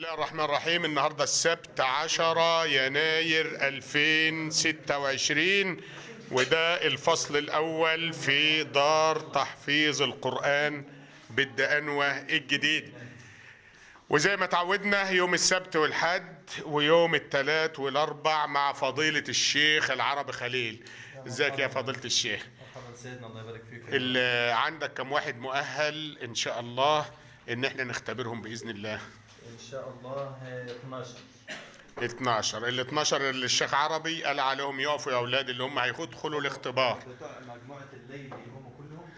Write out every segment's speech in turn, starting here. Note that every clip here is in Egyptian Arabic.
الله الرحمن الرحيم. النهارده السبت 10 يناير 2026، وده الفصل الأول في دار تحفيظ القرآن بالدقنوة الجديد. وزي ما تعودنا يوم السبت والحد ويوم الثلاث والأربع مع فضيلة الشيخ العربي خليل. ازيك يا فضيلة الشيخ؟ مرحبا سيدنا، الله يبارك فيك. اللي عندك كم واحد مؤهل إن شاء الله إن احنا نختبرهم بإذن الله؟ ان شاء الله 12. 12، ال 12 اللي الشيخ عربي قال عليهم يقفوا يا اولاد، اللي هم هيدخلوا الاختبار. بتوع مجموعة الليل هم كلهم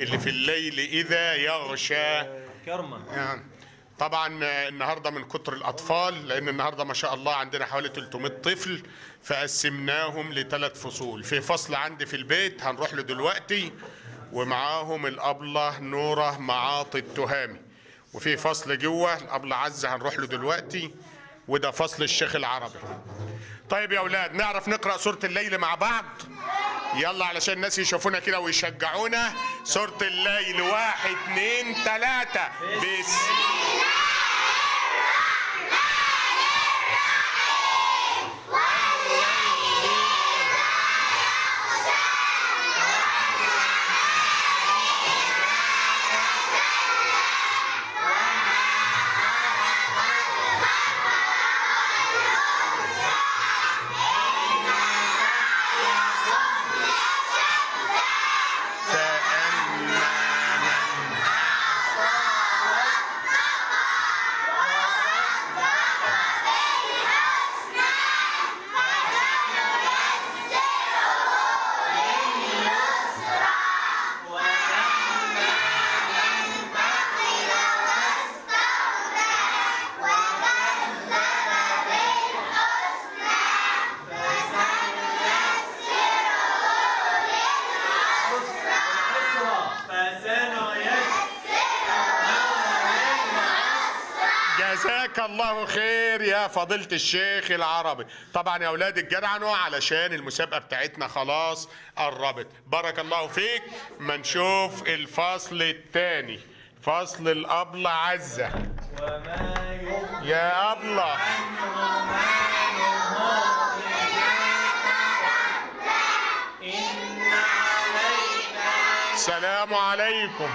اللي في الليل اذا يغشى كرما. يعني طبعا النهارده من كتر الاطفال، لان النهارده ما شاء الله عندنا حوالي 300 طفل، فقسمناهم لثلاث فصول. في فصل عندي في البيت هنروح له دلوقتي، ومعاهم الابله نوره معاطي التهامي، وفي فصل جوه الابله عزه هنروح له دلوقتي، وده فصل الشيخ العربي. طيب يا اولاد، نعرف نقرا سورة الليل مع بعض؟ يلا علشان الناس يشوفونا كده ويشجعونا. سورة الليل، 1 2 3. بس فأما من جزاك الله خير يا فضيلة الشيخ العربي. طبعا يا اولاد اتجدعنوا علشان المسابقة بتاعتنا خلاص قربت. بارك الله فيك. ما نشوف الفصل الثاني، فصل الأبلة عزة. وما يغني يا أبلة عنه ماله إن علينا. سلام عليكم.